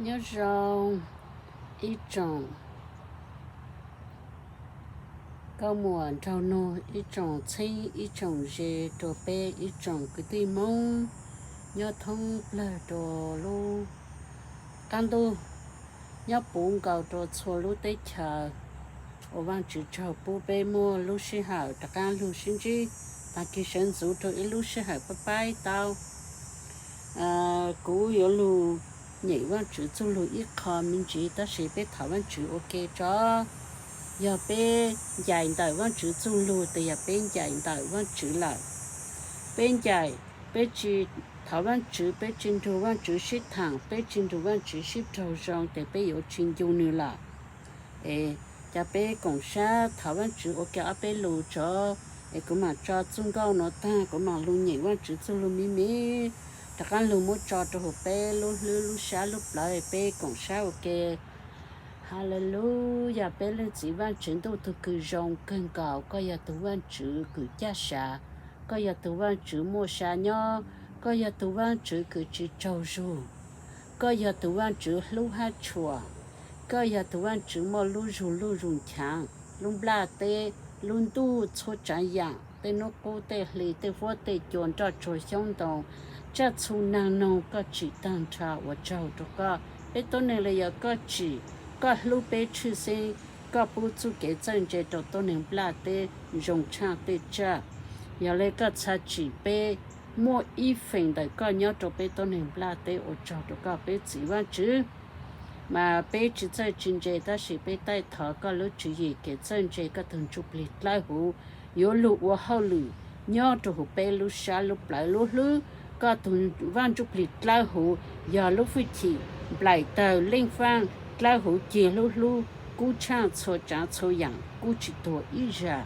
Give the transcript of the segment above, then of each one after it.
Nyob zoo ib tsoom nkauj muam nraug nug, ib tsoom txheeb ib tsoom ze, rau peb ib tsoom kwv tij Hmoob nyob thoob plawg rau lub qab ntuj, nyob puv nkaus rau txhua lub teb chaws uas Vaajtswv tsaug pub peb muaj lub sij hawm rov qaab lug sib ntsib taag kis sawv ntxuv rau ib lub sij hawm pab paib tau. Kuv yuav lug nyem Vaajtswv txuj lug ib qho me ntsis, tab sis peb thov Vaajtswv ua ke tso. Yog peb ncaim ntawm Vaajtswv txuj lug, tes yog peb ncaim ntawm Vaajtswv lawm. Peb ncaim, peb tsi thov Vaajtswv, peb tsi nrug Vaajtswv sib thaam, peb tsi nrug Vaajtswv sib raug zoo, tes peb yuav tsi ncu nwg lawm. Es ca peb koom sab thov Vaajtswv ua ke ob peb lus tso. Es kuv maam tso txuj nkauj nuav taag, kuv maam lug nyem Vaajtswv txuj lug me me, rov qaab lug muab tso rau huv peb lub hlwb lub sab lub plawv, peb koom sab ua ke. Haleluyas, peb leej Txiv Vaajtswv ntuj tug kws zoo kawg nkaus, koj yog tug Vaajtswv kws caj sa, koj yog tug Vaajtswv muaj sa nyob, koj yog tug Vaajtswv kws tsi tsaug zug, koj yog tug Vaajtswv hlub hab tshua, koj yog tug Vaajtswv muaj lub zug luj zug nchaav, lub nplaj teb, lub ntuj, txhua tsaav yaam, tej nub qub tej hli, tej huab tej cua, nroj tsuag xyoob ntoo, tsaj txhu naag noog, koj tsim taag nrho, ua tsaug rau koj. Peb tuab neeg le yog koj tsim, koj hlub peb tshwj xeeb, koj pub txuj kev txawj ntse rau tuab neeg nplaj teb zoo tshaaj tej tsaj. Yog le koj txhaj tsim peb muaj ib feem ntawm koj nyob rau peb tuab neeg nplaj teb, ua tsaug rau koj peb Txiv Vaajtswv. Mas peb tsi txawj tsi ntse, tab sis peb taij thov koj lub tswv yim kev txawj ntse, koj tug Ntsuj Plig Dlawb Huv yuav lug ua hauj lwm nyob rau huv peb lub sab lub plawv lub hlwb. Koj tug Vaaj Ntsuj Plig Dlawb Huv yog lub fwj chim nplaim tawg leej faaj dlawb huv cig hlub hlub, kub tshaaj txhua tsaav txhua yaam, kub tsi tuag ib zag.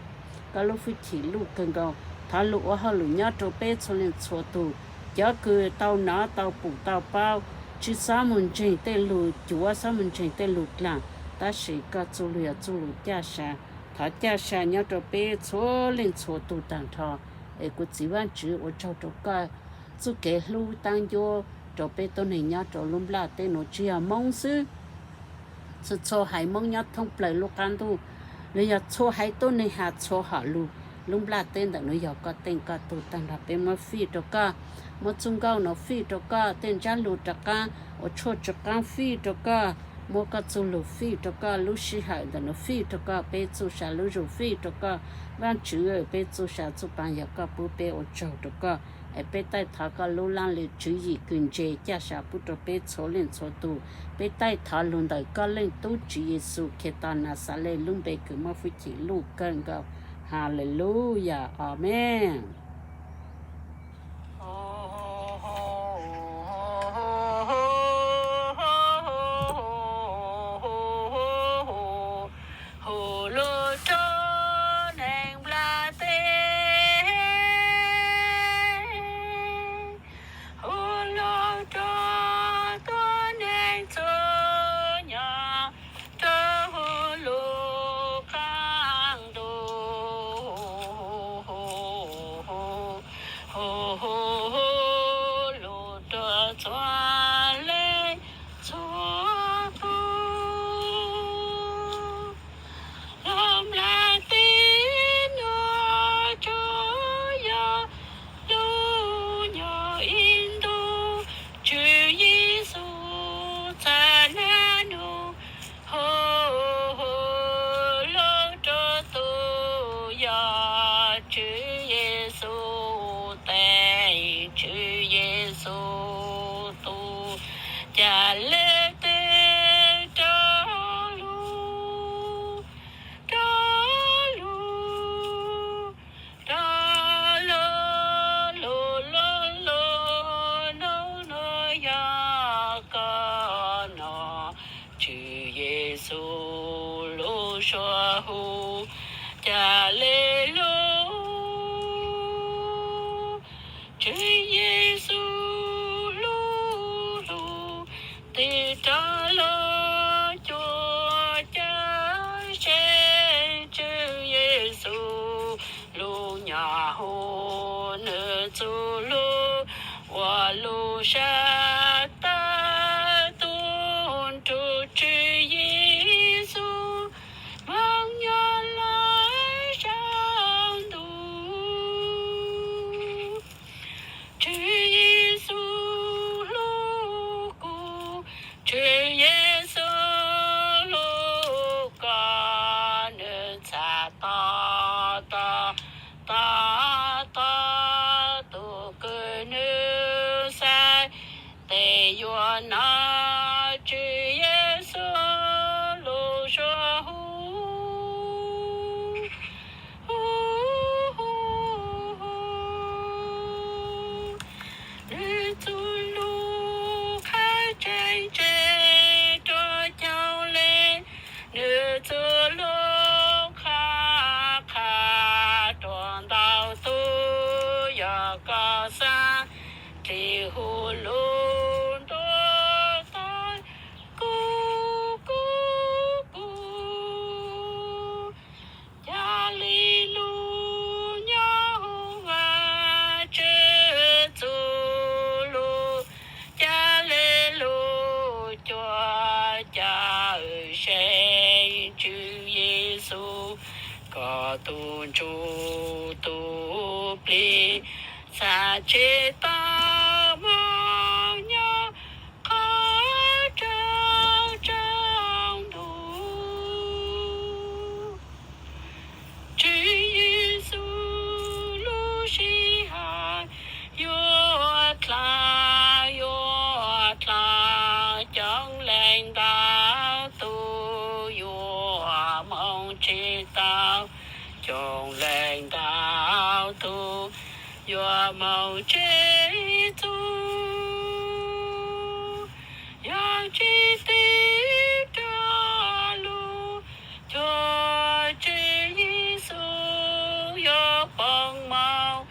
Koj lub fwj chim luj kawg nkaus, thov lug ua hauj lwm nyob rau peb txhua leej txhua tug. Cov kws tau nov tau pum tau paub, tsi xob moog ntseeg tej lug cuav, xob moog ntseeg tej lug dlaag, tab sis koj txuj lug yog txuj lug caj sa. Thov caj sa nyob rau peb txhua leej txhua tug taag nrho. Es kuv Txiv Vaajtswv, ua tsaug rau koj txuj kev hlub taab ncuab rau peb tuab neeg nyob rau lub nplaj teb nuav, tsi yog Moob xwb, txhua txhua haiv Moob nyob thoob plawg lub qab ntuj, los yog txhua haiv tuab neeg has txhua hom lug, lub nplaj teb ntawm nuav yog koj teej koj tug taag nrho. Peb muab fij rau koj, muab txuj nkauj nuav fij rau koj, tej ntsab lug rov qaab ua tshuaj tsw qaab fij rau koj, muab koj txuj lug fij rau koj, lub sij hawm ntawm nuav fij rau koj, peb txuj sa lub zug fij rau koj. Vaajtswv, peb txuj sa txuj paa yog koj pub peb, ua tsaug rau koj. Es peb taij thov koj lub laj lim tswv yim kws ntse caj sa pub rau peb txhua leej txhua tug. Peb taij thov lug ntawm koj Leej Tub Tswv Yexus Khetos Naxales lub npe kws muaj fwj chim luj kawg nkaus. Haleluyas, amees. Hu lug rua neeg nplaj teb, hu lug rua tuab neeg txhua nyom, rua hu lug qaab ntuj, hu lug rua txhua leej txhua tug. Lub nplaj teb nuav tsuas yog lub nyuas ib ntus, Tswv Yexus txhaj nab nug, hu lug rua tug yog Tswv Yexus tes, Tswv Yexus tug, ca le tes rua lug, rua lug, rua lug, lug lug lug, nub nua yog koj nua, Tswv Yexus lub suab hu, ca le lug, Tswv Yexus lub lug, tig rua lub cua ca se, Tswv Yexus lub nyuas hu, nwg txuj lug ua lub sab tag tug. Yuav hnov Tswv Yexus lub suab hu, hu, hu, hu. Nws txuj lub qhov tseem tseem rua caug leej, nws txuj lub qhov qha rua ntau tug. Yog koj xaav dlig hu lub ntuj tag, kuv, kuv, kuv, ca le lu, nyob huv Vajtswv txuj lug, ca le lu, cuaj caug seej Tswv Yexus, koj tug ntsuj tug plig, txhaj tseg tau moog nyob qhov raug tsaus ntuj. Tswv Yexus lub sij hawm yuav dlaag, yuav dlaag, coob leej ntau tug yuav moog tseg tau, coob leej ntau tug yuav moog tseg txug. Yog tsi tig rua lug, cuag Tswv Yexus yuav poob moog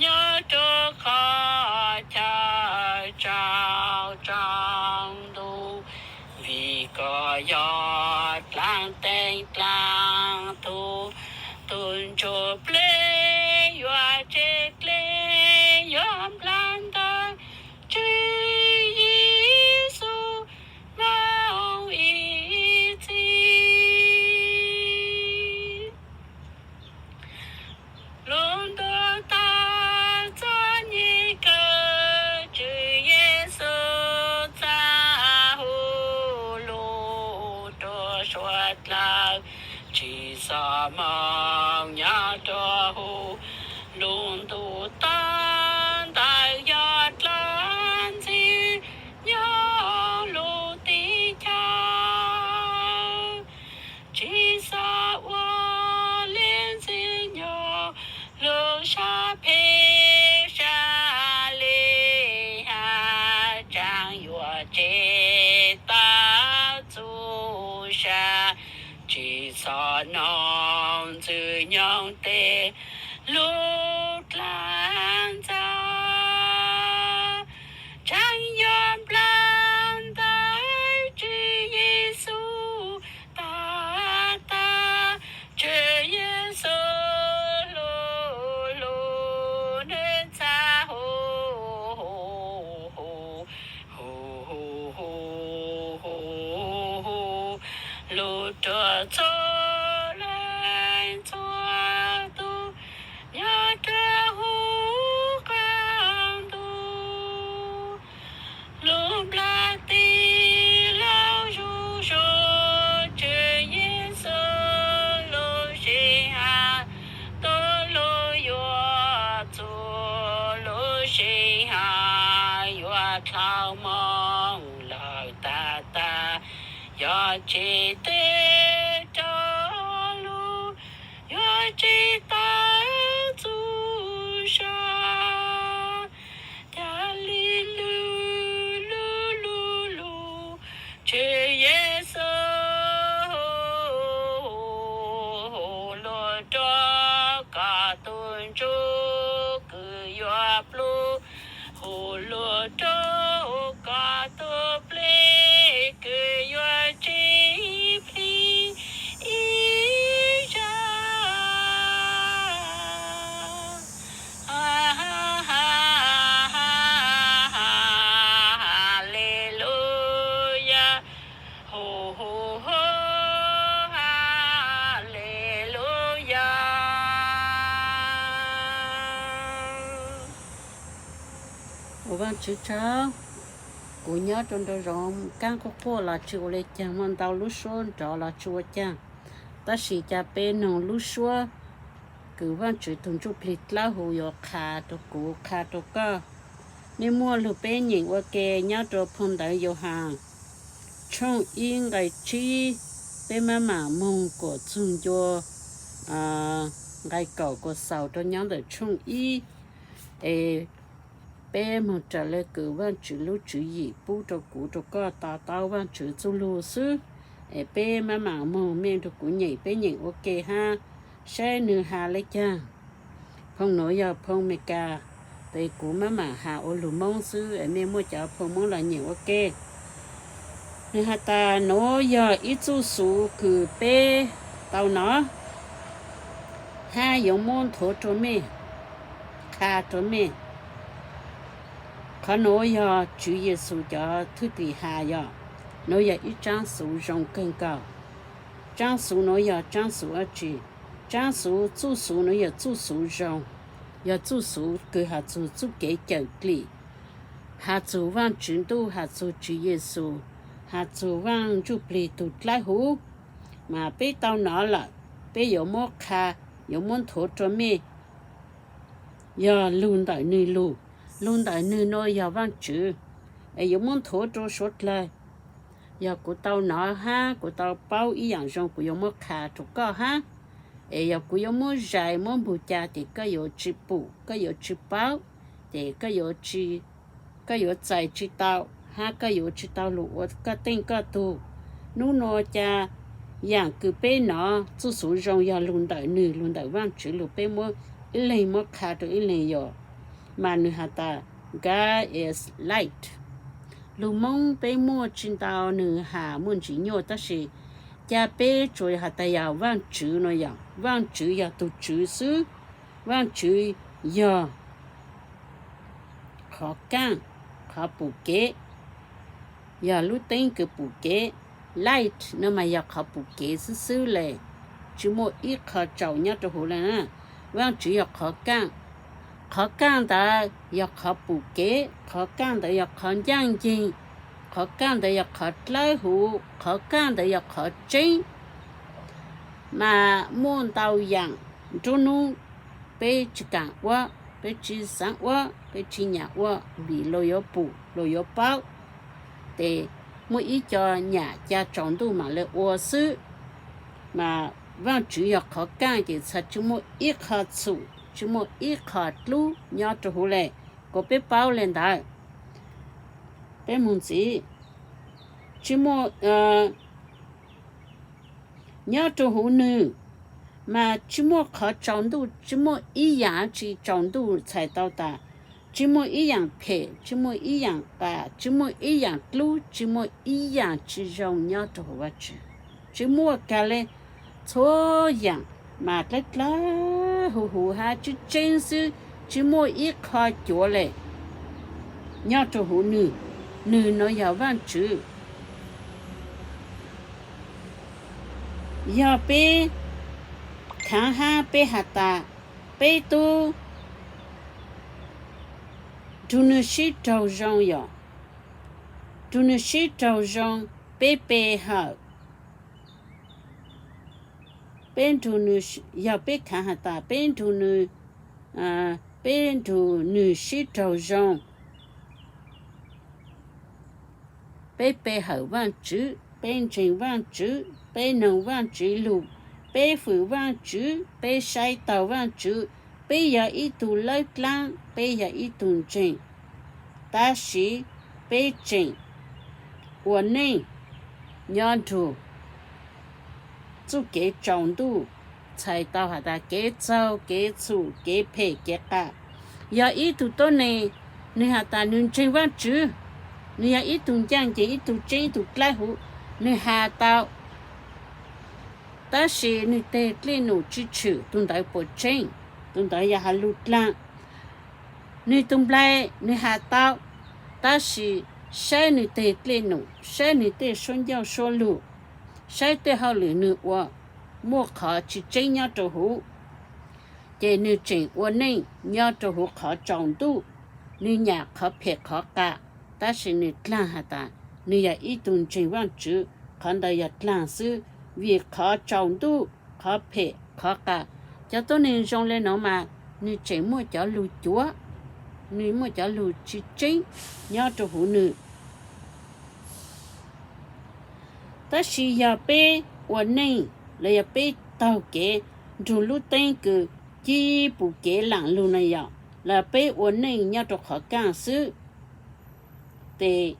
nyob rua qhov chaw tsaus tsaus ntuj. Vim koj yog dlaag teeb dlaag tug, tug ntsuj plig yuav tseg dlej, yuav nplas ntawm Tswv Yexus moog ib txhis. Lub ntuj tag txom nyem kawg, Tswv Yexus txhaj hu lug rua suav dlawg, tsi xob moog nyob rua huv lub ntuj tag ntawd, yog dlaab ntxwg nyob lub teb chaws. Tsi xob ua le ntxwg nyob lub sab phem sab le, has tsaam yuav tseg tau txuj sa. Tsi xob noog ntxwg nyoog teg lub dlaab ntxa, tseem yuav nplas ntawm Tswv Yexus tag tag. Tswv Yexus lub lug, nwg txhaj hu, hu, hu, hu, hu, hu lug rua txhua leej txhua tug nyob rua huv qaab ntuj. Lub nplaj teb laug zuj zus, Tswv Yexus lub sij hawm tuab lug yuav txug, lub sij hawm yuav dlhau moog lawm tag tag. Yog tsi tig rua lug, yuav tseg tau txuj sa. Ca le lu, lu, lu, lu, Tswv Yexus, hu lug rua koj tug ntsuj kws yuav plub, hu lug rua koj tug plig kws yuav tseg plib ib zag. Haleluyas, hu, hu, hu, haleluyas. Ua Vaajtswv tsaug, kuv nyob rua nraum zoov kaab quaj quaj los tsi ua le caag, muaj ntau lub suab nrov los tsi ua caag, tab sis ca peb noog lub suab kws Vaajtswv tug ntsuj plig dlawb huv yuav qha rua kuv qha rua koj. Nej muaj lug peb nyeem ua ke nyob rau phoo ntawv Yauhas tshooj ib nqai tsib, peb maj mam moog kuas txug ncua nqai kaum kuas xaus rau nyob ntawm tshooj ib. Es peb moog raws le kws Vaajtswv lub tswv yim pub rau kuv rau koj to taub Vaajtswv txuj lug xwb. Es peb maj mam moog mej nrug kuv nyeem, peb nyeem ua ke hab saib nwg has le caag. Phoo nuav yog phoo Amelikas, tes kuv maj mam has ua lug Moob xwb, es mej muaj cov phoo Moob los nyeem ua ke. Nwg has tas, nuav yog ib txuj xuv kws peb tau nov hab yuav muab nthuav rua mej, qha rua mej. Qhov nuav yog Tswv Yexus cov thwj tim has yog, nuav yog ib tsaab xuv zoo kawg nkaus. Tsaab xuv nuav yog tsaab xuv dlaab tsi? Tsaab xuv, txuj xuv nuav yog txuj xuv zoo, yog txuj xuv kws has txug txuj kev cawm dlim, has txug Vaajtswv Ntuj, has txug Tswv Yexus, has txug Vaaj Ntsuj Plig tug dlawb huv. Mas peb tau nov lawm, peb yuav muab qha, yuav muab nthuav rua mej, yog lug ntawm nwg lug. Lug ntawm nwg nuav yog Vaajtswv, es yuav muab nthuav rua suav dlawg. Yog kuv tau nov hab kuv tau paub ib yaam zoo, kuv yuav muab qha rua koj hab. Es yog kuv yuav muab zais muab npug ca, tes koj yuav tsi pum, koj yuav tsi paub, tes koj yuav txais tsi tau, hab koj yuav tsi tau lug ua koj teej koj tug. Nub nuav ca yaam kws peb nov txuj xuv zoo yog lug ntawm nwg, lug ntawm Vaajtswv lug, peb muab ib leeg muab qha rua ib leeg yom. Mas nwg has tas, God is light. Lug Moob peb muaj tsi ntau, nwg has muaj ntsis nyuaj, tab sis ca peb tsuas has tas yog Vaajtswv no yom. Vaajtswv yog tug tswv xwb. Vaajtswv yog qhov kaaj, qhov pum kev, yog lub teeb kws pum kev. Light no mas yog qhov pum kev xwb xwb le, tsi muaj ib qho tsaus nyob rua huv le na. Vaajtswv yog qhov kaaj, qhov kaaj ntawd yog qhov pum kev, qhov kaaj ntawd yog qhov ncaaj nceeg, qhov kaaj ntawd yog qhov dlawb huv, qhov kaaj ntawd yog qhov tseeb. Mas muaj ntau yaam nruab nub peb tsi kaam ua, peb tsi xaav ua, peb tsi nyam ua, vim luas yuav pum luas yuav paub. Tes muaj ib co nyam ca tsaus ntuj mam le ua xwb. Mas Vaajtswv yog qhov kaaj ces txhad tsi muaj ib qho txhum, tsi muaj ib qho dlub nyob rua huv le. Kuas peb paub le ntawd, peb moog ntxiv, tsi muaj nyob rua huv nwg, mas tsi muaj qhov tsaus ntuj, tsi muaj ib yaam tsi tsaus ntuj txhais tau tas, tsi muaj ib yaam phem, tsi muaj ib yaam qas, tsi muaj ib yaam dlub, tsi muaj ib yaam tsi zoo nyob rua huv Vaajtswv. Tsi muaj kag le, txhua yaam mas dlawb dlawb huv huv hab tseeb tseeb xwb, tsi muaj ib qho cuav le nyob rua huv nwg. Nwg nuav yog Vaajtswv. Yog peb khaav hab peb has tas, peb tub nrug nwg sib raug zoo yom, nrug nwg sib raug zoo, peb pe hawm, peb nrug, yog peb khaav has tas peb nrug nwg, peb nrug nwg sib raug zoo, peb pe hawm Vaajtswv, peb ntseeg Vaajtswv, peb noog Vaajtswv lug, peb fwm Vaajtswv, peb saib taug Vaajtswv, peb yog ib tug lawb dlaab, peb yog ib tug ntseeg, tab sis peb tseem ua neej nyob nrug txuj kev tsaus ntuj, txhais tau has tas kev txaug, kev txhum, kev phem, kev qas. Yog ib tug tuab neeg, nwg has tas nwg ntseeg Vaajtswv, nwg yog ib tug ncaaj nceeg, ib tug tseeb, ib tug dlawb huv, nwg has tau, tab sis nwg teg dlej num tsi tshwm, tug ntawd puas tseeb? Tug ntawd yog has lug dlaag. Nwg tug nplai nwg has tau, tab sis saib nwg teg dlej num, saib nwg tej suab ncauj suab lug, saib tej hauj lwm nwg ua muaj qhov tsi tseeb nyob rau huv, ces nwg tseem ua neej nyob rau huv qhov tsaus ntuj, nwg nyam qhov phem qhov qas, tab sis nwg dlaag has tas nwg yog ib tug ntseeg Vaajtswv, qhov ntawd yog dlaag xwb, vim qhov tsaus ntuj, qhov phem qhov qas. Cov tuab neeg zoo le nuav mas nwg tseem muaj cov lug cuav, nws muaj cov lus tsis tseeb nyob rau hauv nws. Tab sis yog peb ua neej los yog peb taug kev nrug lub teeb kws ci pum kev laam lug na yom, los peb ua neej nyob rau qhov kaaj xwb, ces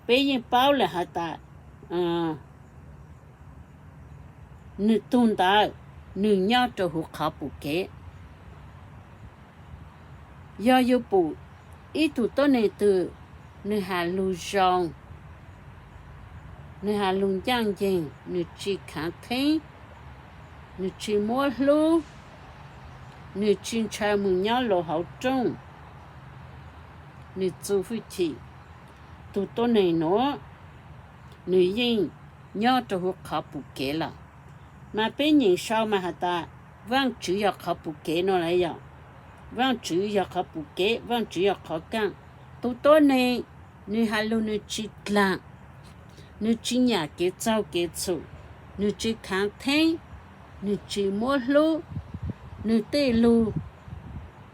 peb yeej paub lawm has tas nws tug ntawd nws nyob rau huv qhov pum kev. Yog yug pum ib tug tuab neeg twg, nws has lug zoo, nws has lug ncaaj nceeg, nws tsis khaav theeb, nws tsis muab hlub, nws tsis ntshaw moog nyob luas hauv rooj, nws txuj fwj chim, tug tuab neeg nuav nws yeej nyob rau huv qhov pum kev lawm. Mas peb nyeem sau mas has tas Vaajtswv yog qhov pum kev no lawm yom. Vaajtswv yog qhov pum kev, Vaajtswv yog qhov kaaj. Tug tuab neeg, nws has lug nws tsis dlaag, nws tsis nyam kev txaug kev txhum, nws tsis khaav theeb, nws tsis muab hlub, nws tej lug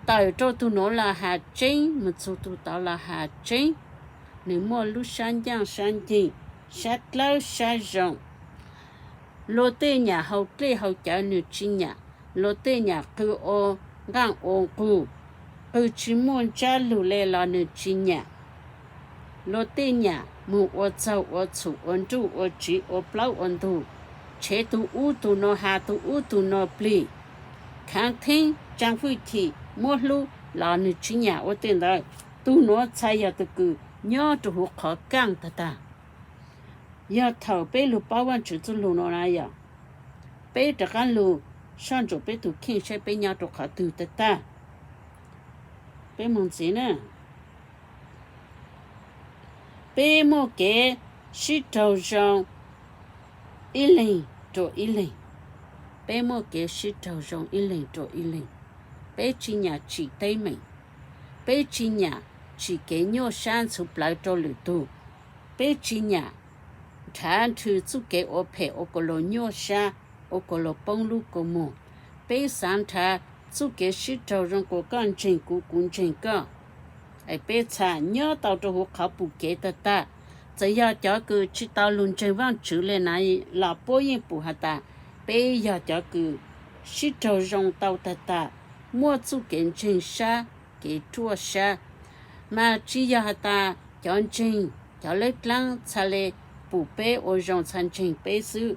tawm rau tug nuav los has tseeb, moog txug tug tod los has tseeb. Nws muaj lub sab ncaaj sab nceeg, sab dlawb sab zoo. Luag tej nyam haus dlej haus cawv nws tsis nyam, luag tej nyam qw ua nqaaj ua nqug, qw tsis muaj ntsab lug le los nws tsis nyam. Luag tej nyam moog ua txaug ua txhum ua nruj ua tsiv ua plaub ua ntug, tshev tug ub tug no has tug ub tug no plig, khaav theeb tsaa fwj chim muab hlub los nws tsis nyam ua tej ntawd. Tug nuav txhais yog tug kws nyob rau huv qhov kaaj tag tag. Yog thaum peb lug paub Vaajtswv txuj lug no na yog, peb rov qaab lug soj ntsuam peb tug kheej saib peb nyob rau qhov twg tag tag. Peb moog ntxiv na. Peb muaj kev sib raug zoo ib leeg rua ib leeg. Peb muaj kev sib raug zoo ib leeg rua ib leeg. Peb tsis nyam tsim teeb meem. Peb tsis nyam tsim kev nyuaj sab ntxhuv plawv rau lwm tug. Peb tsis nyam nrhav nrhw txuj kev ua phem ua kuas luag nyuaj sab, ua kuas luag poob lub kua muag. Peb xaav nrhav txuj kev sib raug zoo kuas koj ntseeg kuv, kuv ntseeg koj. Es peb txhaj nyob tau rau huv qhov pum kev tag tag. Txawm yog cov kws tsis tau lug ntseeg Vaajtswv le na los puab yeej pum has tas peb yog cov kws sib raug zoo tau tag tag, muaj txuj kev ntseeg sab, kev ruaj sab. Mas tsis yog has tas cov ntseeg, cov lawb dlaab txhaj le pum peb ua zoo, txhaj ntseeg peb xwb.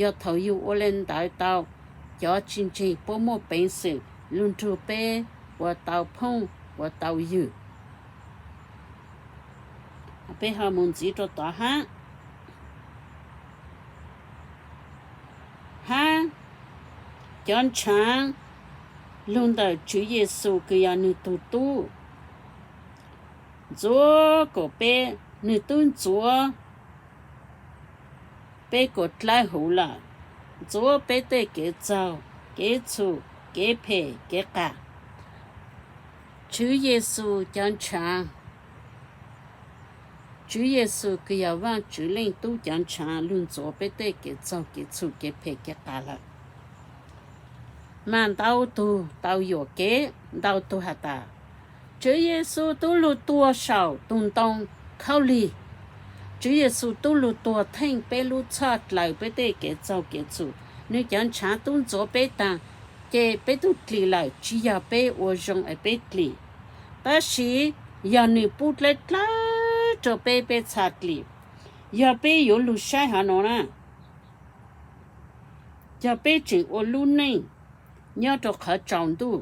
Yog thaum yug ua le ntawd tau, cov tsis ntseeg puab muaj peev xwm lug nrug peb ua tau phooj ua tau ywg. Peb ho mus ntxiv rau tod hab. Hab cov ntshaav lug ntawm Tswv Yexus kws yog nwg tug tub, ntxuav kuas peb, nwg tub ntxuav peb kuas dlawb huv lawm, ntxuav peb tej kev txaug, kev txhum, kev phem, kev qas. Tswv Yexus cov ntshaav, Tswv Yexus kws yog Vaajtswv Leej Tub cov ntshaav lug ntxuav peb tej kev txaug, kev txhum, kev phem, kev qas lawm. Mas ntau tug tau yuam kev, ntau tug has tas, Tswv Yexus tub lug tuag saum tug ntoo khaub lig. Tswv Yexus tub lug tuag theej peb lub txhoj dlaws, peb tej kev txaug kev txhum. Nwg cov ntshaav tub ntxuav peb taag, ces peb tub dlim lawm, tsis yog peb ua zoo es peb dlim, tab sis yog nwg pub dlawb dlawb rua peb, peb txhaj dlim. Yog peb yuav lug saib hov no na, yog peb tseem ua lub neej nyob rau qhov tsaus ntuj,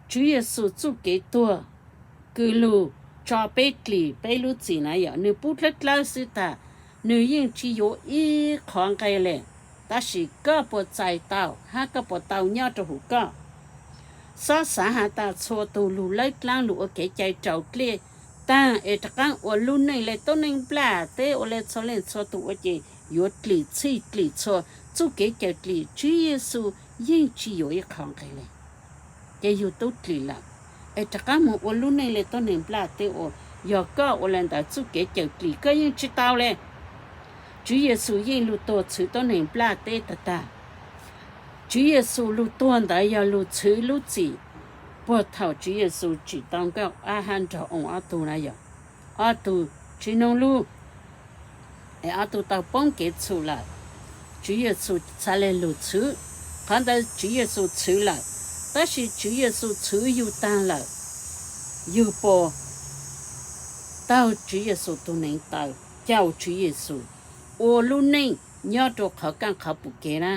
Tswv Yexus txuj kev tuag kws lug tso peb dlim peb lub txim na yom, nwg pub dlawb dlawb xwb tag, nwg yeej tsis yuav ib qhov nqe le. Tab sis koj puas txais tau hab koj puas tau nyob rau huv koj? Xob xaav has tas txhua tug lug lawb dlaab lug ua kev cai raus dlej taag es rov qaab ua lub neej le tuab neeg nplaj teb ua le txhua leej txhua tug ua ces yuav dlim txhij dlim txhua, txuj kev cawm dlim Tswv Yexus yeej tsis yuav ib qho nqe le. Ces yug tub dlim lawm es rov qaab moog ua lub neej le tuab neeg nplaj teb ua, yog koj ua le ntawd txuj kev cawm dlim koj yeej tsis tau le. Tswv Yexus yeej lug tuag txhwv tuab neeg nplaj teb tag tag. Tswv Yexus lug tuag ntawd yog lug txhwv lub txim puag thaum Tswv Yexus tsim tau Nkauj Ab hab nraug oo ob tug na yog ob tug tsis noog lug, es ob tug tau poob kev txhum lawm. Tswv Yexus txha le lug txhwv, qhov ntawd Tswv Yexus txhwv lawm, tab sis Tswv Yexus txhwv yug taag lawm, yug puas taug Tswv Yexus tug neev taw, caum Tswv Yexus ua lub neej nyob rua qhov kaaj qhov pum kev na.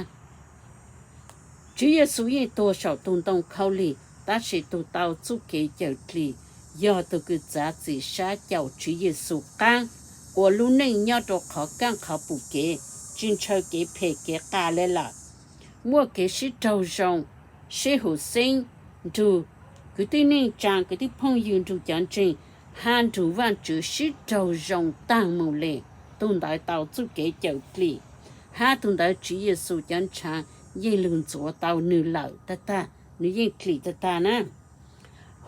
Tswv Yexus yeej tuag saum tug ntoo khaub lig, tab sis tug tau txuj kev cawm dlig yog tug kws txav txim sab caum Tswv Yexus qaab ua lub neej nyob rua qhov kaaj qhov pum kev, tsis ntshaw kev phem kev qas le lawm. Muaj kev sib raug zoo, sib hum xeeb, nrug kwv tij neej tsaa, kwv tij phooj ywg, nrug cov ntseeg, hab nrug Vaajtswv sib raug zoo taag moog le. Tug ntawd tau txuj kev cawm dlig, hab tug ntawd Tswv Yexus cov ntshaav yeej lug ntxuav tau nwg lawm tag tag, nwg yeej dlim tag tag na.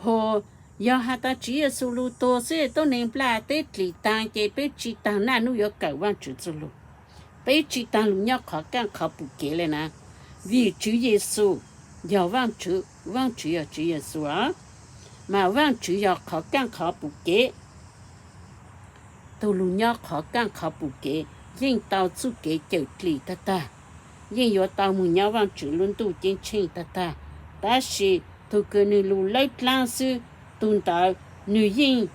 Hos yog has tas Tswv Yexus lug tuag xwb tuab neeg nplaj teb dlim taag ces peb tsi taag naj nub yuav kawm Vaajtswv txuj lug, peb tsi taag lug nyob qhov kaaj qhov pum kev le na. Vim Tswv Yexus yog Vaajtswv, Vaajtswv yog Tswv Yexus, mas Vaajtswv yog qhov kaaj qhov pum kev. Tug lug nyob qhov kaaj qhov pum kev yeej tau txuj kev cawm dlig tag tag, yeej yuav tau moog nyob Vaajtswv lub ntuj ceeb tsheej tag tag. Tab sis tug kws nwg lug lawb dlaab xwb, tug ntawd nwg yeej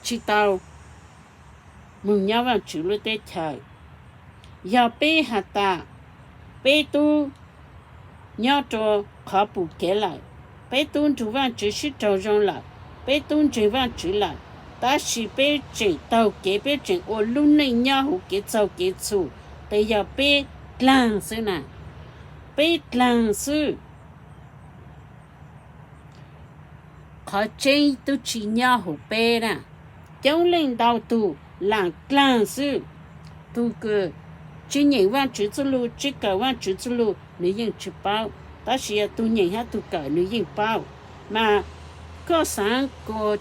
tsi tau moog nyob Vaajtswv lub teb chaws. Yog peb has tas peb tub nyob rua qhov pum kev lawm, peb tub nrug Vaajtswv sib raug zoo lawm, peb tub ntseeg Vaajtswv lawm, tab sis peb tseem taug kev, peb tseem ua lub neej nyob huv kev txaug kev txhum, tes yog peb dlaag xwb na, peb dlaag xwb. Qhov tseeb tub tsi nyob huv peb na. Coob leej ntau tug laam dlaag xwb. Tug kws tsi nyeem Vaajtswv txuj lug, tsi kawm Vaajtswv txuj lug, nwg yeej tsi paub, tab sis yog tug nyeem hab tug kawm nwg yeej paub. Mas koj xaav kuas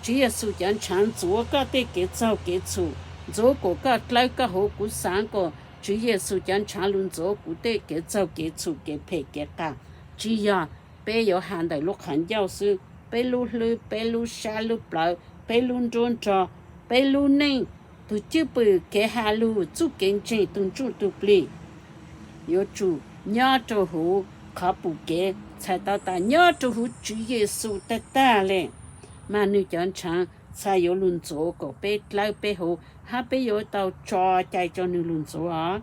Tswv Yexus cov ntshaav ntxuav koj tej kev txaug kev txhum, ntxuav kuas koj dlawb koj huv, kuv xaav kuas Tswv Yexus cov ntshaav lug ntxuav kuv tej kev txaug kev txhum kev phem kev qas. Tsi yog peb yuav has ntawm lub qhov ncauj xwb, peb lub hlwb, peb lub sab lub plawv, peb lub nruab nrog, peb lub neej, tug cwj pwm kev has lug, txuj kev ntseeg, tug ntsuj tug plig, yuav tsum nyob rua huv qhov pum kev, txhais tau tas nyob rua huv Tswv Yexus tag tag le. Mas nwg cov ntshaav txhad yuav lug ntxuav kuas peb dlawb peb huv, hab peb yuav tau tso cai rua nwg lug ntxuav os.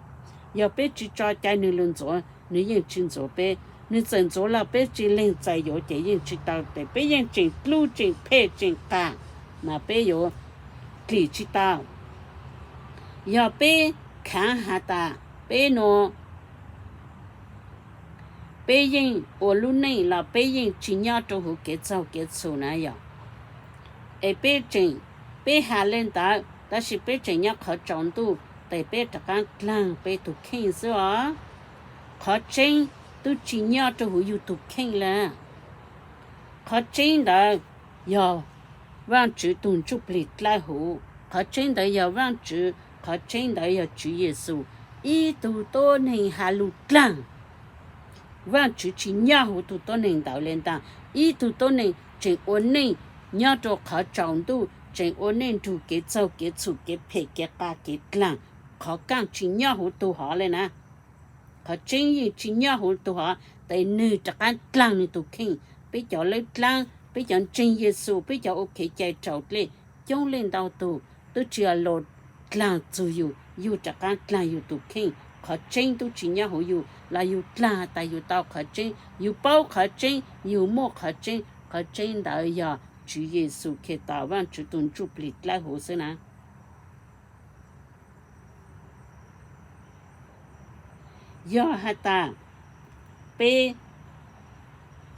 Yog peb tsi tso cai nwg lug ntxuav, nwg yeej tsi ntxuav peb. Nwg txawm ntxuav los peb tsi leeg txais yuav ces yeej tsi tau, tes peb yeej tseem dlub tseem phem tseem qas, mas peb yuav dlim tsi tau. Yog peb khaav has tas peb nuav, peb yeej ua lub neej los peb yeej tsi nyob rua huv kev txaug kev txhum na yog, es peb tseem, peb has le ntawd tab sis peb tseem nyob qhov tsaus ntuj, tes peb rov qaab dlaag peb tug kheej xwb os. Qhov tseeb tub tsi nyob rua huv yug tug kheej le. Qhov tseeb ntawd yog Vaajtswv tug ntsuj plig dlawb huv, qhov tseeb ntawd yog Vaajtswv, qhov tseeb ntawd yog Tswv Yexus. Ib tug tuab neeg has lug dlaag, Vaajtswv tsi nyob huv tug tuab neeg ntawd le ntaag. Ib tug tuab neeg tseem ua neej nyob rua qhov tsaus ntuj, tseem ua neej nrug kev txaug kev txhum kev phem kev qas kev dlaag, qhov kaaj tsi nyob huv tug hov le na. Qhov tseeb yeej tsi nyob huv tug hov, tes nwg rov qaab dlaag nwg tug kheej. Peb cov lawb dlaab, peb cov ntseeg Yexus, peb cov ua kev cai raus dlej, coob leej ntau tug tub tsi los dlaag txug yug, yug rov qaab dlaag yug tug kheej. Qhov tseeb tub tsi nyob huv yug los yug dlaag tas yug tau qhov tseeb, yug paub qhov tseeb, yug muaj qhov tseeb. Qhov tseeb ntawd yog Tswv Yexus Khetos, Vaajtswv tug ntsuj plig dlawb huv xwb na. Yog has tas peb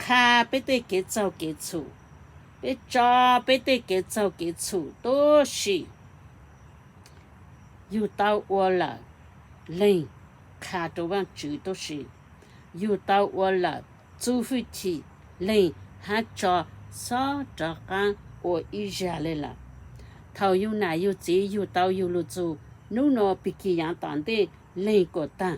qha peb tej kev txaug kev txhum, peb tso peb tej kev txaug kev txhum tub si, yug tau ua lawm leeg qha rua Vaajtswv tub si, yug tau ua lawm txuj fwj chim leeg hab tso xob rov qaab ua ib zag le lawm. Thaum yug nam yug txiv yug tau yug lug txug nub nua pig kig yaav tom ntej leeg kuas taag,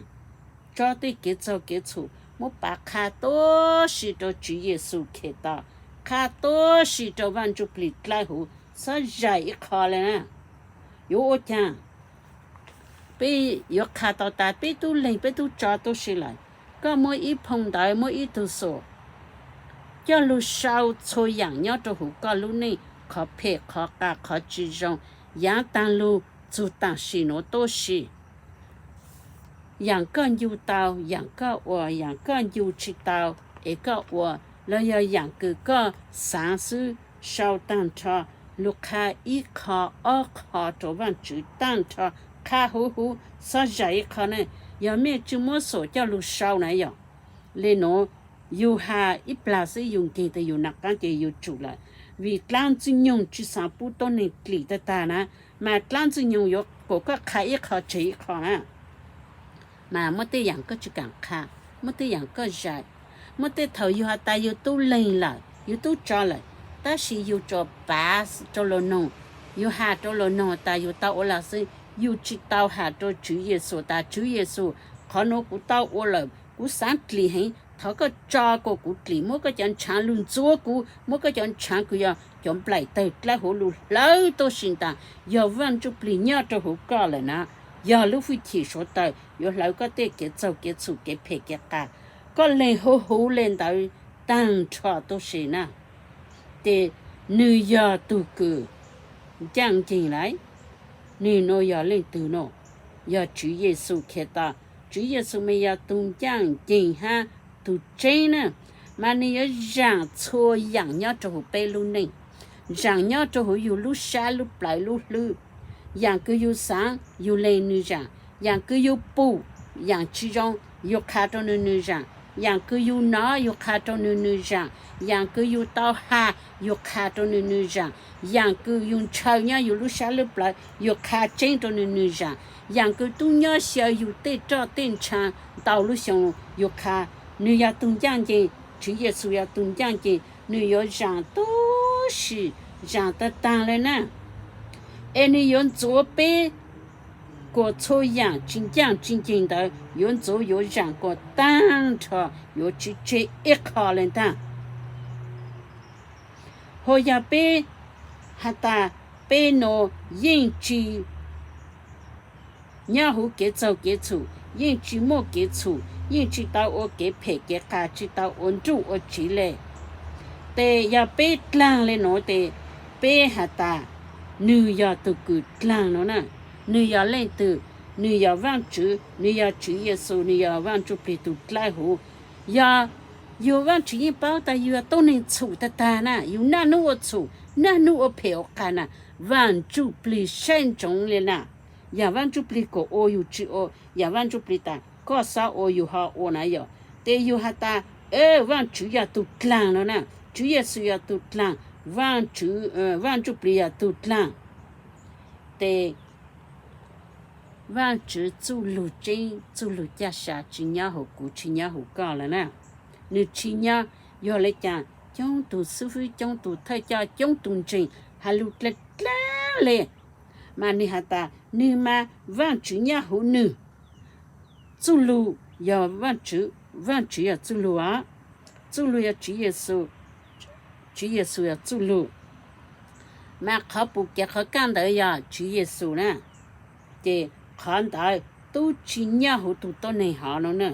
tso tej kev txaug kev txhum muab pav qha tuab si rau Tswv Yexus Khetos, qha tuab si rau Vaj Ntsujplig dlawb huv, xob zais ib qho le na. Yuav ua caag? Peb yuav qha tau tas peb tub leeg peb tub tso tuab si lawm. Koj muaj ib phoo ntawv, muaj ib tug xuam coj lug sau txhua yaam nyob rau huv koj lub neej, qhov phem qhov qas qhov tsi zoo, yaav taag lug txug taam sim nuav tuab si. Yaam koj ncu tau, yaam koj ua, yaam koj ncu tsi tau es koj ua, los yog yaam kws koj xaav xwb, sau taag nrho lug qha ib qho ob qho rau Vaajtswv taag nrho, qha huv huv, xob zais ib qho ne. Yog mej tsi muab xuam coj lug sau na yog le nuav, yug has ib plag xwb yug nkeeg tag yug nam qaab ces yug tsum lawm, vim dlaab Ntxwg Nyoog tsi xaav pub tuab neeg dlim tag tag na, mas dlaab Ntxwg Nyoog yuav kom koj qha ib qho tseg ib qho na. Mas muaj tej yaam koj tsi kaam qha, muaj tej yaam koj zais, muaj tej thaum yug has tas yug tub leeg lawm, yug tub tso lawm, tab sis yug tsuas pav rau luas noog, yug has rau luas noog tas yug tau ua lawm xwb, yug tsi tau has rau Tswv Yexus tas Tswv Yexus, qhov nuav kuv tau ua lawm, kuv xaav dlim heev, thov koj tso kom kuv dlim, muab koj cov ntshaav lug ntxuav kuv, muab koj cov ntshaav kws yog cov nplaim tawg dlawb huv lug hlawv tuab si ntaag, yog Vaaj Ntsujplig nyob rau huv koj lawm na, yog lub fwj chim suav taws yuav hlawv koj tej kev txaug kev txhum kev phem kev qas, koj lees huv huv le ntawd taag nrho tuab si na. Ces nwg yog tug kws ncaaj nceeg lawm. Nwg nuav yog leej twg no? Yog Tswv Yexus Khetos. Tswv Yexus mas yog tug ncaaj nceeg hab tug tseeb na, mas nwg yuav zaam txhua yaam nyob rau huv peb lub neej, zaam nyob rau huv yug lub sab lub plawv lub hlwb. Yaam kws yug xaav yug lees nwg zaam, yaam kws yug pum yaam tsi zoo yug qha rau nwg nwg zaam, yaam kws yug nov yug qha rau nwg nwg zaam, yaam kws yug tau has yug qha rau nwg nwg zaam, yaam kws yug ntshaw nyob yug lub sab lub plawv yug qha tseeb rau nwg nwg zaam, yaam kws tub nyob xyaw yug tej roj tej ntshaa ntau lub xyoo yug qha. Nwg yog tug ncaaj nceeg, Tswv Yexus yog tug ncaaj nceeg, nwg yuav zaam tuab si, zaam taag taag le na. Es nwg yuav ntxuav peb kuas txhua yaam tsi ncaaj tsi nceeg ntawd yuav ntxuav yuav zaam kuas taag nrho, yuav tsi tseg ib qho le ntag. Hos yog peb has tas peb nuav yeej tsi nyob huv kev txaug kev txhum, yeej tsi muaj kev txhum, yeej tsi tau ua kev phem kev qas, tsi tau ua nruj ua tsiv le. Tes yog peb dlaag le nuav tes peb has tas nwg yog tug kws dlaag nuav na. Nwg yog leej twg? Nwg yog Vaajtswv, nwg yog Tswv Yexus, nwg yog Vaaj Ntsuj Plig tug dlawb huv. Yog yug Vaajtswv yeej paub tas yug yog tuab neeg txhum tag tag na, yug naj nub ua txhum, naj nub ua phem ua qas na, Vaaj Ntsuj Plig saib ntsoov le na. Yog Vaaj Ntsuj Plig kom ua yug tsi ua, yog Vaaj Ntsuj Plig tas koj xob ua yug ho ua na yog. Tes yug has tas Vaajtswv yog tug dlaag nuav na, Tswv Yexus yog tug dlaag, Vaaj Ntsuj Plig yog tug dlaag. Tes Vaajtswv txuj lug tseeb, txuj lug caj sa tsi nyob huv kuv tsi nyob huv koj le na. Nwg tsi nyob, yog le caag coob tug xib fwb, coob tug thawj coj, coob tug ntseeg has lug dlaag dlaag le, mas nwg has tas nwg mas Vaajtswv nyob huv nwg. Txuj lug yog Vaajtswv, Vaajtswv yog txuj lug os. Txuj lug yog Tswv Yexus, Tswv Yexus yog txuj lug. Mas qhov pum kev qhov kaj ntawd yog Tswv Yexus na. Ces qhov ntawd tub tsi nyob huv tug tuab neeg hov no na.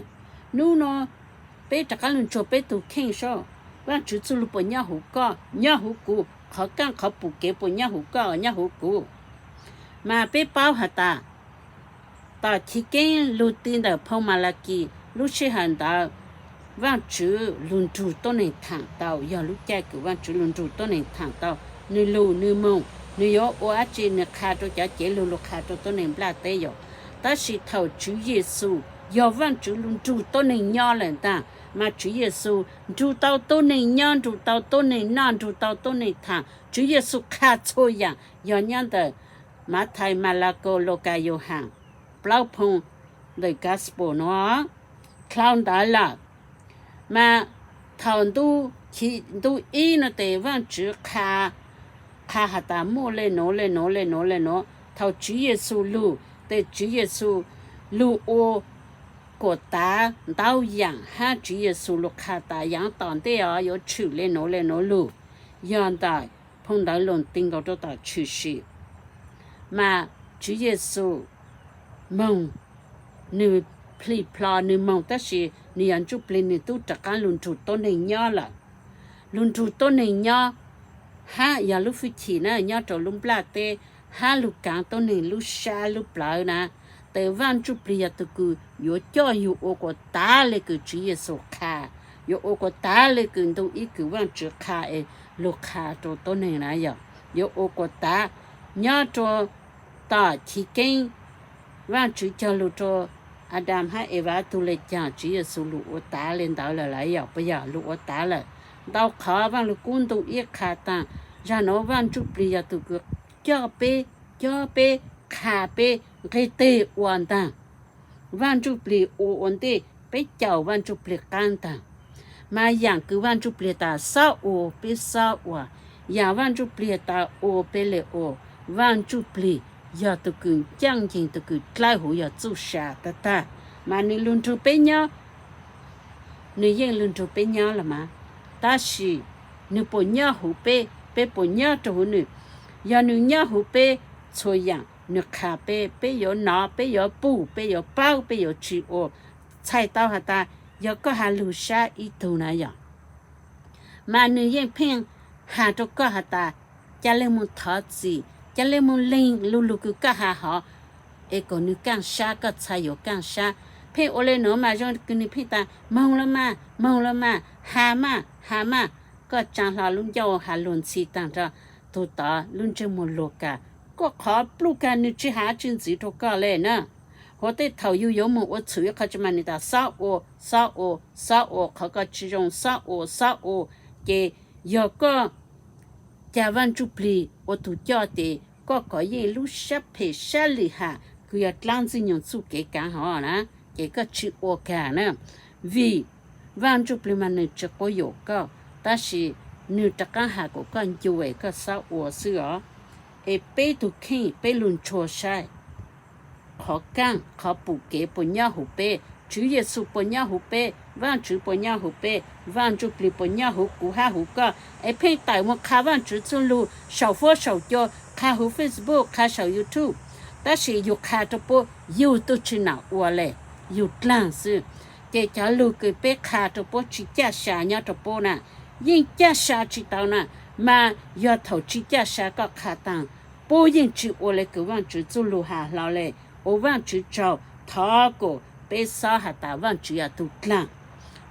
Nub nua peb rov qaab lug ntsuag peb tug kheej sab, Vaajtswv txuj lug puas nyob huv koj, nyob huv kuv? Qhov kaj qhov pum kev puas nyob huv koj, nyob huv kuv? Mas peb paub has tas tom chiv keeb lug ti ntawm phoo Malakis lub sij hawm ntawd, Vaajtswv lug nrug tuab neeg thaam tau, yog lub caij kws Vaajtswv lug nrug tuab neeg thaam tau, nwg lug nwg moog, nwg yuav ua dlaab tsi nwg qha rau cov cev lug, lug qha rau tuab neeg nplaj teb yom. Tab sis thaum Tswv Yexus yog Vaajtswv lug nrug tuab neeg nyob lawm ntag, mas Tswv Yexus nrug tau tuab neeg nyob, nrug tau tuab neeg noj, nrug tau tuab neeg thaam. Tswv Yexus qha txhua yaam, yog nyob ntawm Mathais, Malakaus, Lukas, Yauhas, plaub phoo ntawm Gospel nuav, dlhau ntawd lawm. Mas thaum ntu ib no tes Vaajtswv qha has tas muaj le nuav le nuav le nuav le nuav. Thaum Tswv Yexus lug tes Tswv Yexus lug ua kuas tav ntau yaam hab Tswv Yexus lug qha tas yav tom ntej os yuav tshwm le nuav le nuav lug, yog ntawm phoo ntawv Loos ti nkaus rua tom tshwm sim. Mas Tswv Yexus moog, nwg plhis plho nwg moog, tab sis nwg yog ntsuj plig nwg tub rov qaab lug nrug tuab neeg nyob lawm. Lug nrug tuab neeg nyob, hab yog lub fwj chim na nyob rua lub nplaj teb, hab lug kaav tuab neeg lub sab lub plawv na. Tes Vaaj Ntsuj Plig yog tug kws yuav coj yug ua kuas tav le kws Tswv Yexus qha, yuav ua kuas tav le kws ntu ib kws Vaajtswv qha es lug qha rua tuab neeg na yog, yuav ua kuas tav nyob rua tom chiv keeb Vaajtswv cog lug rua Adas hab Evas tug le caag Tswv Yexus lug ua tav le ntawd lawm lawm yog puas yog lug ua tav lawm. Ntau qhov Vaaj Lug Kub ntu ib qha taag, zag nuav Vaaj Ntsuj Plig yog tug kws coj peb, coj peb, qha peb nqeg teg ua ntaag. Vaaj Ntsuj Plig ua ua ntej, peb caum Vaaj Ntsuj Plig qaab ntaag. Mas yaam kws Vaaj Ntsuj Plig tas xob ua peb xob ua, yaam Vaaj Ntsuj Plig tas ua peb le ua. Vaaj Ntsuj Plig yog tug kws ncaaj nceeg, tug kws dlawb huv, yog txuj sa tag tag, mas nwg lug nrug peb nyob, nwg yeej lug nrug peb nyob los mas. Tab sis nwg puas nyob huv peb, peb puas nyob rua huv nwg? Yog nwg nyob huv peb, txhua yaam nwg qha peb, peb yuav nov, peb yuav pum, peb yuav paub, peb yuav tsi ua. Txhais tau has tas yog koj has lug sab ib tug na yog, mas nwg yeej pheej has rua koj has tas ca le moog thov txim, ca le moog leeg lu lug kws koj has hov, es kom nwg kaaj sab, koj txhad yuav kaaj sab. Pheej ua le nuav mas zoo kws nwg pheej tas moog los mas, moog los mas, has mas, has mas. Koj tsaa hlo lub ncauj has luag ntxhi taag nrho, tug tod lub ntsej muag luag kag, koj qhov pluj kag nwg tsi has tsi ntxiv rua koj le na. Huv tej thaum yug yuav moog ua txhum ib qho tsi mas nwg tas xob ua, xob ua, xob ua, qhov koj tsi zoo xob ua, xob ua. Ces yog koj ca Vaaj Ntsuj Plig ua tug coj tes koj kov yeej lub sab phem sab lim ham kws yog dlaab Ntxwg Nyoog txuj kev kaav hov na, ces koj tsi ua kag na. Vim Vaaj Ntsuj Plig mas nwg tsi quab yuam koj, tab sis nwg rov qaab has kom koj ncu es koj xob ua xwb os. Es peb tug kheej peb lug ntshua saib qhov kaaj qhov pum kev puas nyob huv peb, Tswv Yexus puas nyob huv peb, Vaajtswv puas nyob huv peb, Vaaj Ntsuj Plig puas nyob huv kuv hab huv koj. Es pheej tawm moog qha Vaajtswv txuj lug saum fuab saum cua, qha huv Facebook, qha saum YouTube, tab sis yug qha rua puab yug tub tsi nam ua le, yug dlaag xwb. Ces cov lug kws peb qha rua puab tsi caj sa nyob rua puab na, yeej caj sa tsi tau na. Mas yog thaum tsi caj sa koj qha taag, puab yeej tsi ua le kws Vaajtswv txuj lug has hlo le. Ua Vaajtswv tsaug, thov kom peb xob has tas Vaajtswv yog tug dlaag.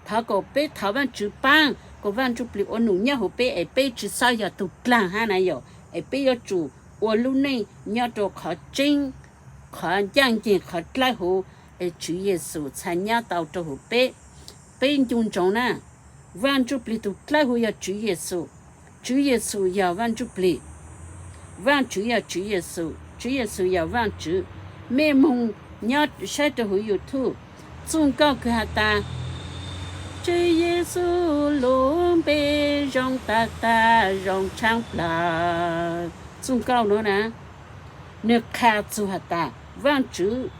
Thov kom peb thov Vaajtswv paab kom Vaaj Ntsuj Plig ua num nyob huv peb es peb tsi xob yog tug dlaag hab na yog, es peb yuav tsum ua lub neej nyob rua qhov tseeb, qhov ncaaj nceeg, qhov dlawb huv, es Tswv Yexus txhad nyob tau rua huv peb. Peb ncu ntsoov na, Vaaj Ntsuj Plig tug dlawb huv yog Tswv Yexus, Tswv Yexus yog Vaaj Ntsuj Plig, Vaajtswv yog Tswv Yexus, Tswv Yexus yog Vaajtswv. Mej moog nyob saib rua huv YouTube, txuj nkauj kws has tas Tswv Yexus lub npe zoo tag tag zoo tshaaj plawg. Txuj nkauj nuav na, nwg qha txug has tas Vaajtswv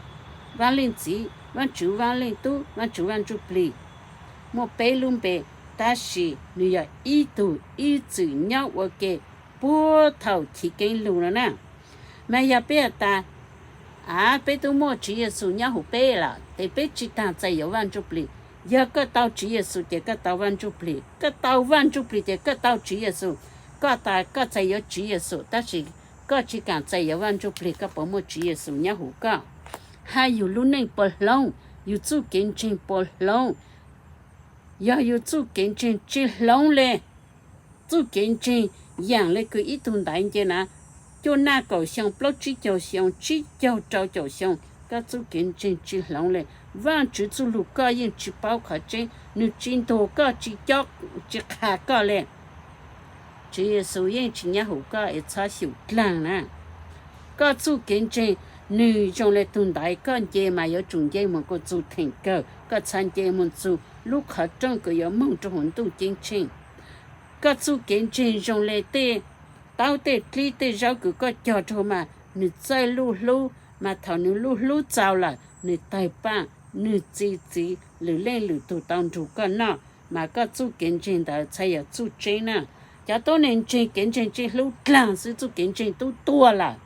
Vaaj Leej Txiv, Vaajtswv Vaaj Leej Tub, Vaajtswv Vaaj Ntsuj Plig, muaj peb lub npe, tab sis nwg yog ib tug ib txwm nyob ua ke puag thaum chiv keeb lug no na. Mas yog peb has tas, a, peb tub muaj Tswv Yexus nyob huv peb lawm, tes peb tsi taag txais yuav Vaaj Ntsuj Plig. Yog koj tau Tswv Yexus ces koj tau Vaaj Ntsuj Plig, koj tau Vaaj Ntsuj Plig ces koj tau Tswv Yexus. Koj tas koj txais yuav Tswv Yexus tab sis koj tsi kaam txais yuav Vaaj Ntsuj Plig, koj puas muaj Tswv Yexus nyob huv koj? Hab yug lub neej puas hloov? Yug txuj kev ntseeg puas hloov? Yog yug txuj kev ntseeg tsi hloov le, txuj kev ntseeg yaam le kws ib tug ntaiv nce na, cuaj naj kaum xyoo, plaub tsib caug xyoo, tsib caug rau caum xyoo, koj txuj kev ntseeg tsi hloov le. Vaajtswv txuj lug koj yeej tsi paub qhov tseeb, nwg tsi ntuas koj, tsi cob, tsi qha koj le. Tswv Yexus yeej tsi nyob huv koj es txhob xyum dlaag na. Koj txuj kev ntseeg nwg zoo le tug ntaiv, koj nce mas yuav tsum nce moog kuj txug theem kawg, koj txhob nce moog txug lub qhov rooj kws yuav moog rua huv ntuj ceeb tsheej. Koj txuj kev ntseeg zoo le tej taub tej dlib tej zaub kws koj cog rua mas nwg txawj luj hlub, mas thaum nwg luj hlub txaus lawm nwg tawg paaj, nwg txi txiv lwm leej lwm tug tau nrug koj noj, mas koj txuj kev ntseeg ntawd txhad yog txuj tseeb na. Cov tuab neeg ntseeg kev ntseeg tseem hlub dlaag xwb, txuj kev ntseeg tub tuag lawm.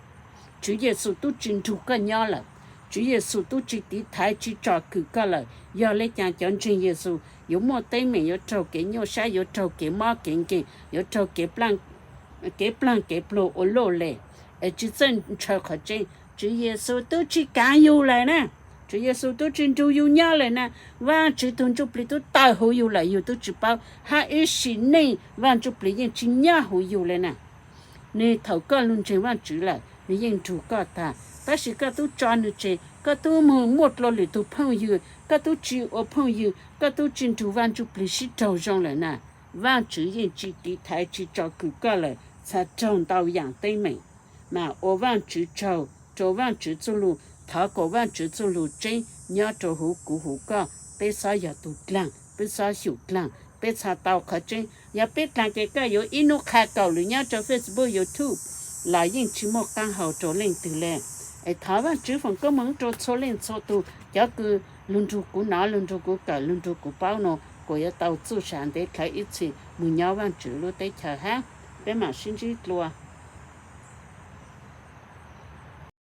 Tswv Yexus tub tsi nrug koj nyob lawm. Tswv Yexus tub tsi tiv thaiv tsi tsom kwm koj lawm. Yog le caag cov ntseeg Yexus yuav muaj teeb meem, yuav raug kev nyuaj sab, yuav raug kev mob kev nkeeg, yuav raug kev plaag kev pluag ua luaj le, es tsi txawj ntshaw qhov tseeb. Tswv Yexus tub tsi kaav yug lawm na. Tswv Yexus tub tsi nrug yug nyob lawm na. Vaajtswv tug Ntsuj Plig tub tawm huv yug lawm, yug tub tsi paub, hab ib sim neej Vaajtswv Ntsuj Plig yeej tsi nyob huv yug le na. Nwg thaum koj lug ntseeg Vaajtswv lawm, nwg yeej nrug koj taag, tab sis koj tub tso nwg tseg, koj tub moog muaj dlua lwm tug phooj ywg, koj tub tsi ua phooj ywg, koj tub tsi nrug Vaajtswv Ntsuj Plig sib raug zoo lawm na. Vaajtswv yeej tsi tiv thaiv tsi tsom kwm koj lawm, txhad raug ntau yaam teeb meem. Mas ua Vaajtswv tsaug rua Vaajtswv txuj lug, thov kuas Vaajtswv txuj lug tseeb nyob rua huv kuv huv koj. Peb xob yog tug dlaag, peb xob xyum dlaag, peb txhad tau qhov tseeb. Yog peb dlaag ces koj yuav ib nub qha kaum lwm nyob rua Facebook, YouTube los yeej tsi muaj qaab hau rua leej twg le. Es thov Vaajtswv foom koob moov rua txhua leej txhua tug, cov kws lug nrug kuv nov, lug nrug kuv kawm, lug nrug kuv paub nua, kuas yuav tau txuj sa ntev dlhawv ib txhis moog nyob Vaajtswv lub teb chaws hab. Peb mam sib ntsib dlua.